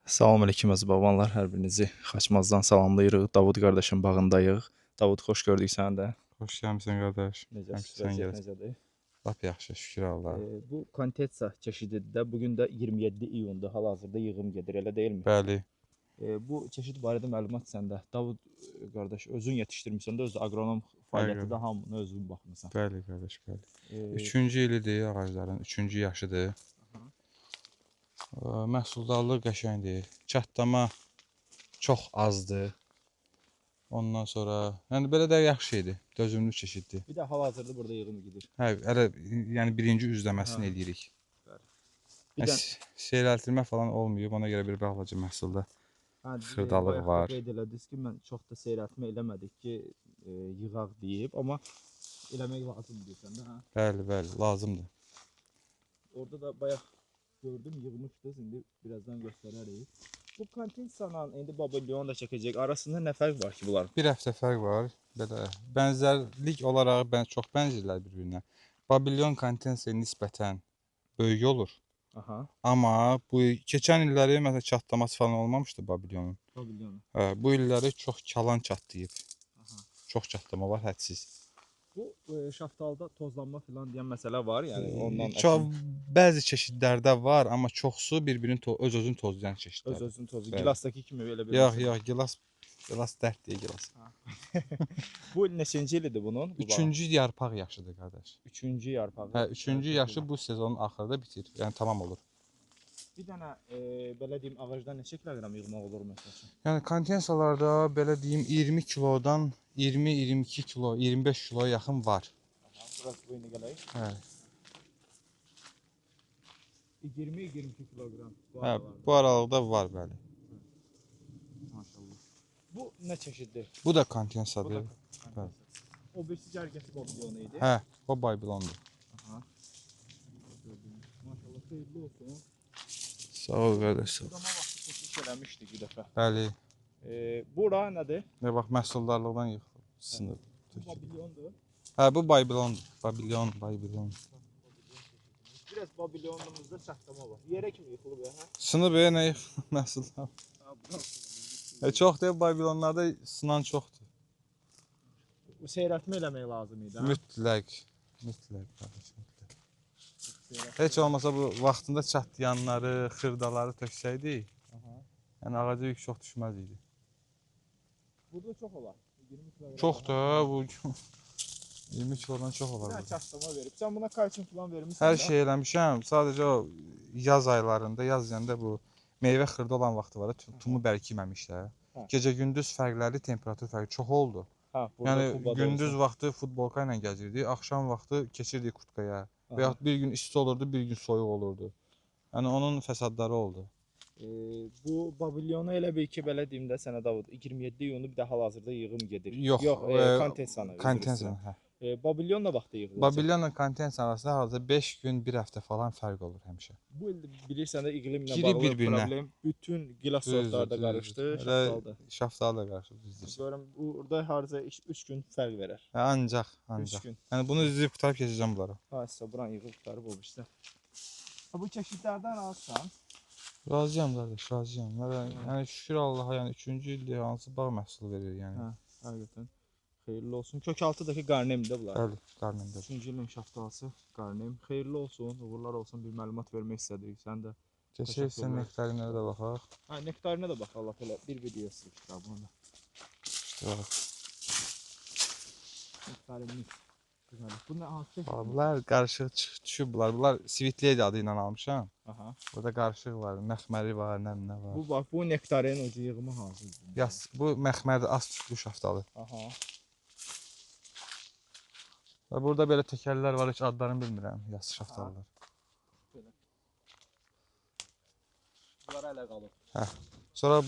Salam əleykum əziz babanlar, hər birinizi Xaçmazdan salamlayırıq. Davud qardaşın bağındayıq. Davud, xoş gördük səni də. Xoş gəlmisən qardaş. Necəsiz, Sən vəziyyət gəlsən. necədir? Lap yaxşı, şükür Allaha. Bu Kontetsa çeşididir də. Bu gün də 27 iyundur. Hal-hazırda yığım gedir, elə deyilmi? Bəli. Bu çeşid barədə məlumat səndə. Davud qardaş, özün yetişdirmisən də, özü aqronom fəaliyyəti də hamını özün baxmısan. Bəli qardaş, bəli. Üçüncü ilidir ağacların, üçüncü yaşıdır. Məhsuldarlıq qəşəngdir. Çatlama çox azdır. Ondan sonra, yəni belə də yaxşı idi. Dözümlü çeşiddir. Bir də hal-hazırda burada yığım gedir. Hə, hələ yəni birinci üzləməsini eləyirik. Bir də Seyrəltilmə falan olmayıb, ona görə bir balaca məhsulda xırdalıq bayaq da var. Qeyd elədiniz ki, mən çox da seyrəltmə eləmədik ki, yığaq deyib, amma eləmək lazımdır deyirsən də, hə? Bəli, bəli, lazımdır. Orada da bayaq gördüm, yığmışdınız, indi birazdan göstərərik. Bu Kontetsa'nın indi Babilyon da çəkəcək, arasında nə fərq var ki bunların? Bir həftə fərq var. Belə bənzərlik olaraq çox bənzirlər bir-birinə. Babilyon Kontetsa'ya nisbətən böyük olur. Aha. Amma bu keçən illəri məsələn çatlaması falan olmamışdı Babilyonun. Babilyonun. Hə, bu illəri çox kalan çatlayıb. Aha. Çox çatlama var hədsiz. Bu şaftalda tozlanma falan deyən məsələ var, yəni ondan çox bəzi çeşidlərdə var, amma çoxsu bir-birini öz-özünü tozlayan çeşidlərdir. öz-özünü tozu. Bəli. Gilasdakı kimi elə bir. Yox, yox, gilas dərd deyil gilas. Bu il neçənci ilidir bunun? Bu bağın? Üçüncü yarpaq yaşıdır qardaş. Üçüncü yarpağı. Hə, üçüncü yaşı bu sezonun axırında bitir. Yəni tamam olur. Bir dənə belə deyim, ağacdan neçə kiloqram yığmaq olur məsəl üçün? Yəni kontensalarda belə deyim 20 kilodan 20-22 kilo, 25 kiloya yaxın var. Aha, biraz bu indi gələk. Hə. 20-22 kiloqram bu Hə, aralarda. bu aralıqda var bəli. Maşallah. Bu nə çeşiddir? Bu da kontensadır. Bu da O birisi cərgəsi Babilyon idi. Hə, o Babilondur. Aha. Maşallah, xeyirli olsun. Sağ ol qardaş. Sağ ol. Budama vaxtı keçiş eləmişdik bir dəfə. Bəli. Bura nədir? Və bax məhsuldarlıqdan yıxılıb, sınıb. Bu Babilyondur. Hə, bu Babilondur. Babilon, Babilon. Biraz Babilyonumuzda çatlama var. Yerə kimi yıxılıb ya, hə? Sınıb nə yıxılıb məhsuldar. Ha, bura sınıb. Çox deyil, Babilonlarda sınan çoxdur. Bu seyrəltmə eləmək lazım idi, hə? Mütləq, mütləq qardaş, mütləq. Heç olmasa bu vaxtında çatlayanları, xırdaları töksəydik, yəni ağaca yük çox düşməz idi. Burada çox olar. 20 kiloqram. Çox da bu 20 kilodan çox olar. Bir burada. çatlama verib. Sən buna kalsium falan vermisən. Hər şey eləmişəm. Sadəcə o yaz aylarında, yaz deyəndə bu meyvə xırda olan vaxtı var da, tumu bərkiməmiş də. Hə. Gecə-gündüz fərqləri, temperatur fərqi çox oldu. Hə, burada Yəni Kubada gündüz olsa. vaxtı futbolka ilə gəzirdik, axşam vaxtı keçirdik kurtkaya. Və yaxud bir gün isti olurdu, bir gün soyuq olurdu. Yəni onun fəsadları oldu. Bu Babilyonu elə bil ki, belə deyim də sənə Davud, 27 iyunu bir də hal-hazırda yığım gedir. Yox, Yox, Kontetsanı. Kontensa, hə. Babilyon nə vaxtda yığılacaq? Babilyonla Kontensa arasında hardasa 5 gün, 1 həftə falan fərq olur həmişə. Bu il bilirsən də iqlimlə Girib bağlı bir-birinə. problem bütün gilas sortları da qarışdı, Elə şaftal da. Şaftalı da qarışdı, düzdür. Görüm burada hardasa 3 gün fərq verər. Hə, ancaq, 3 ancaq. gün. Yəni bunu üzüb qurtarıb keçəcəm bunlara. Ha, isə buranı yığıb qurtarıb o birisi. Ha, bu çeşidlərdən razısan? Razıyam qardaş, razıyam. Yəni şükür Allaha, yəni üçüncü ildir hansı bağ məhsulu verir yəni. Hə, həqiqətən. Xeyirli olsun. Kökaltıdakı qarnemdir bunlar. Bəli, qarnımda. Üçüncü ilin şaftalısı qarnem. Xeyirli olsun, uğurlar olsun. Bir məlumat vermək istədik. Sən də Keçək sən Təşəkkürlər. nektarinlərə də baxaq. Ha, nektarinə də baxaq lap elə bir video sildik bunu da. İşte bax. Nektarinimiz. Deməli, bu nə hansı çeşid? Bunlar qarışıq düşüb bunlar. Bunlar Sweet Lady adı ilə almışam. Aha. Burada qarışıq var, məxməri var, nə bilim nə var. Bu bax, bu nektarin ucu yığımı hansıdır? Yas, bu məxmərdir, az tüklü şaftalı. Aha. Və burada belə təkərlər var, heç adlarını bilmirəm. Yas şaftalılar. Bunlar hələ qalıb. Hə. Sonra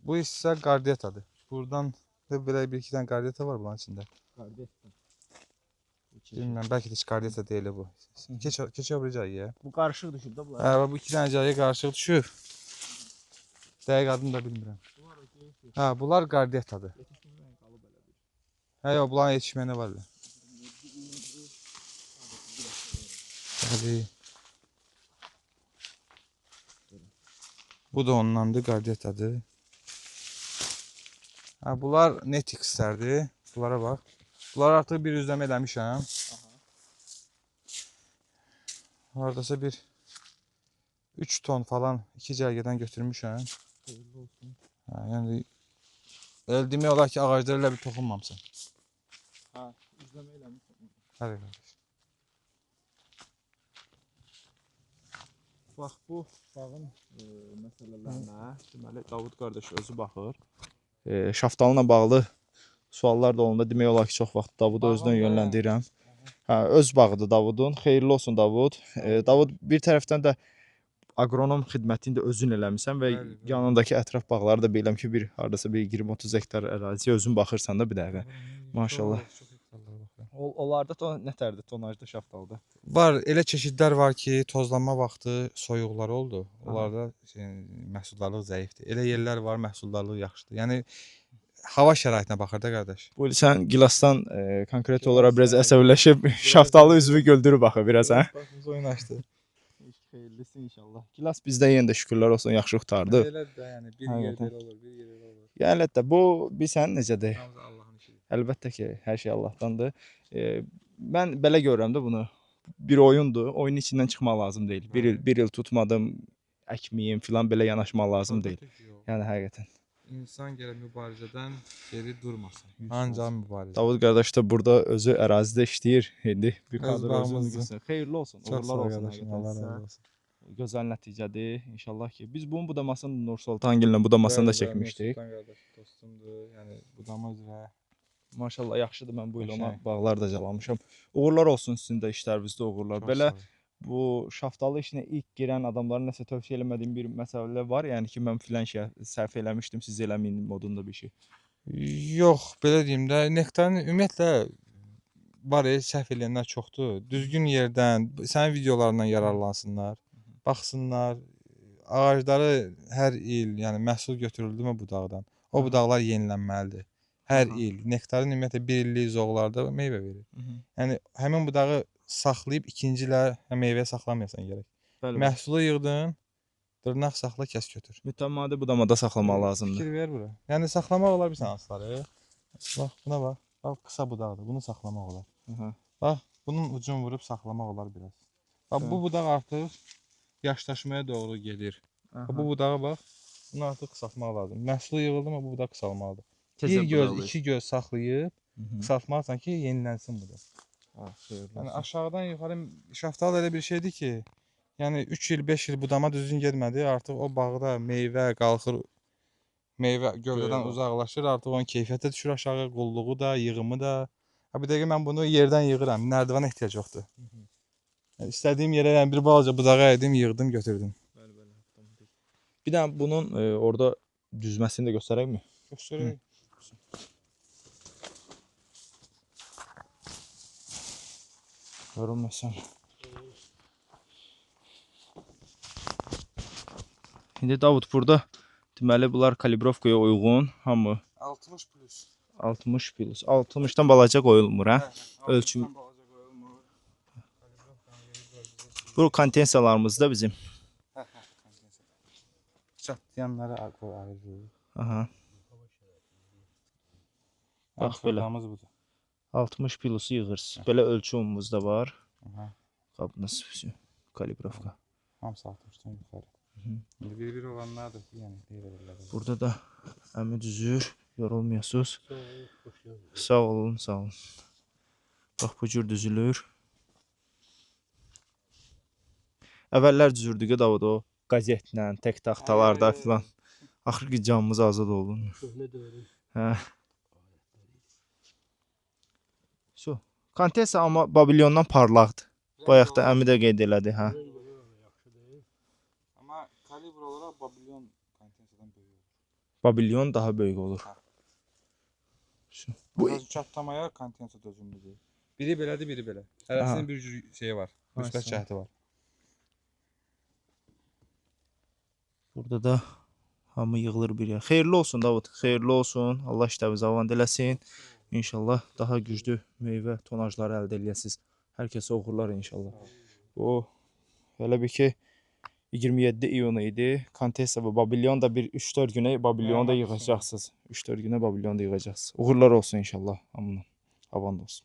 bu hissə qardiyetadır. Buradan da belə bir iki dənə qardiyeta var bunun içində. Qardiyeta. Bilmirəm, bəlkə də heç qardiyeta deyil bu. Keçə bir cəyə. Bu qarışıq düşüb də bunlar. Hə, bu iki dənə cəyə qarışıq düşüb. Dəqiq adını da bilmirəm. Hə, bunlar qardiyetadır. Yetişməyə qalıb elə bir. Hə, yox, bunların yetişməyinə var elə. Bəli. Bu da ondandır, qardetadır. Hə, bunlar Netix-lərdir. Bunlara bax. Bunlar artıq bir üzləmə eləmişəm. Hardasa bir 3 ton falan iki cərgədən götürmüşəm. Xeyirli olsun. Hə, yəni elə demək olar ki, ağaclara elə bir toxunmamısan. Hə, üzləmə eləmişəm. Hələ qardaş. Bax bu bağın məsələlərinə, deməli Davud qardaş özü baxır. Şaftalına bağlı suallar da olanda demək olar ki, çox vaxt Davudu özünə Bağın da- yönləndirirəm. Hə, öz bağıdır Davudun. Xeyirli olsun Davud. Davud bir tərəfdən də aqronom xidmətini də özün eləmisən və Bəli, bəli. yanındakı ətraf bağları da bilirəm ki, bir hardasa bir 20-30 hektar əraziyə özün baxırsan da bir dəqiqə. Maşallah. Çox, çox hektarlara baxıram. Onlarda ton nətərdir tonajda şaftalda? Var, elə çeşidlər var ki, tozlanma vaxtı soyuqlar oldu. Aha. Onlarda məhsuldarlıq zəifdir. Elə yerlər var, məhsuldarlıq yaxşıdır. Yəni hava şəraitinə baxır da qardaş. Bu il sən Gilasdan konkret olaraq biraz Gilasdan- əsəbləşib şaftalı üzvü güldürüb axı biraz, hə? Başımız oynaşdı. Xeyirlisi inşallah. Gilas bizdə yenə də şükürlər olsun yaxşı qurtardı. Elə də yəni bir yer Həqiqətən. belə olur, bir yer elə olur. Yəni əlbəttə bu bilsən necədir? Hamısı Allahın işidir. Əlbəttə ki, hər şey Allahdandır. Mən belə görürəm də bunu. Bir oyundur. Oyunun içindən çıxmaq lazım deyil. Bir il, bir il tutmadım, əkməyim filan belə yanaşmaq lazım deyil. Əlbəttə ki, yox. Yəni həqiqətən. İnsan gərək mübarizədən geri durmasın. Ancaq mübarizə. Davud qardaş da burada özü ərazidə işləyir. İndi bir Öz kadr özünü bağımızdır. göstərir. Xeyirli olsun, Çox uğurlar sağ ol olsun qardaşım. həqiqətən Allah sizə. razı olsun. Gözəl nəticədir. İnşallah ki, biz bunun budamasını Nur Sultangillə budamasını da Bəli, bəli, çəkmişdik. Nursultan qardaş dostumdur. Yəni budama üzrə. Maşallah yaxşıdır. Mən bu il ona Qəşəng. bağlar da calamışam. Uğurlar olsun sizin də işlərinizdə uğurlar. Çox Belə sağ ol. bu şaftalı işinə ilk girən adamların nəsə tövsiyə eləmədiyim bir məsələ var. Yəni ki, mən filan şeyə səhv eləmişdim, siz eləməyin modunda bir şey. Yox, belə deyim də, nektarin ümumiyyətlə var ya, səhv eləyənlər çoxdur. Düzgün yerdən, sənin videolarından yararlansınlar, baxsınlar. Ağacları hər il, yəni məhsul götürüldümü budaqdan, o Aha. budaqlar yenilənməlidir. Hər Aha. il. Nektarin ümumiyyətlə bir illik zoğlarda meyvə verir. Yəni həmin budağı saxlayıb ikinci ilə meyvə saxlamayasan gərək. Bəli. Bəli. Məhsulu yığdın, dırnaq saxla, kəs götür. Mütəmadi budamada saxlamaq lazımdır. Fikir ver bura. Yəni saxlamaq olar bilirsən hansıları. Bax buna bax. Bax qısa budaqdır. Bunu saxlamaq olar. Aha. Bax bunun ucunu vurub saxlamaq olar biraz. Bax bu Hə. budaq artıq yaşlaşmaya doğru gedir. Bax, bu budağa bax. Bunu artıq qısaltmaq lazımdır. Məhsulu yığıldı mı bu budaq qısalmalıdır. Təzə Bir göz, budaqlayır. iki göz saxlayıb qısaltmalısan ki, yenilənsin budaq. Ha, xeyirli Yəni olsun. aşağıdan yuxarı şaftalı elə bir şeydir ki, yəni 3 il, 5 il budama düzgün getmədi, artıq o bağda meyvə qalxır, meyvə gövdədən Göyə uzaqlaşır, artıq onun keyfiyyəti düşür aşağı, qulluğu da, yığımı da. Ha bir dəqiqə mən bunu yerdən yığıram, nərdivana ehtiyac yoxdur. Yəni istədiyim yerə yəni bir balaca budağa əydim, yığdım, götürdüm. Bəli, bəli, avtomatik. Bir də bunun orada düzməsini də göstərəkmi? Göstərək. Yorulmasam. İndi Davud burada deməli bunlar kalibrovkaya uyğun, hamı 60 plus. 60 plus. 60-dan balaca qoyulmur, hə? Ölçüm. 60-dan balaca qoyulmur. Kalibrovkanın yeri bölgəsi. Bu kondensalarımız da bizim. Hə, hə, kondenser. Çatlayanları qoy ayırırıq. Aha. Bax belə. Xırdamız budur. 60 plusu yığırsınız. Belə ölçümümüz də var. Aha. Qabınız kalibrovka. Hamısı 60-dan yuxarı. İndi bir-bir olanlar da ki, yəni deyirlər. Burada da əmi düzür. Yorulmayasınız. Sağ olun, sağ olun. Bax bu cür düzülür. Əvvəllər düzürdük Davud o qəzetlə, tək taxtalarda filan. Axır ki canımız azad oldu. Köhnə dövrün. Hə. Su. Kontesa amma Babilyondan parlaqdır. Bayaq da əmi də qeyd elədi, hə. Yaxşıdır. Amma kalibr olaraq Babilon kondenserdən böyük olur. Babilyon daha böyük olur. Su. Bu Bu çatlamaya kondenser dözümlüdür. Biri belədir, biri belə. Hərəsinin bir cür şeyi var. Müsbət Ay, sağ ol. cəhəti var. Burada da hamı yığılır bir yerə. Xeyirli olsun Davud, xeyirli olsun. Allah işlərinizi avant eləsin. İnşallah daha güclü meyvə tonajları əldə eləyəsiniz. Hər kəsə uğurlar inşallah. Bu elə bir ki 27 iyun idi. Kontessa və Babilyon da bir 3-4 günə Babilyonu da Hə, yığacaqsınız. 3-4 günə Babilyonu da yığacaqsınız. Uğurlar olsun inşallah hamının. Havan da olsun.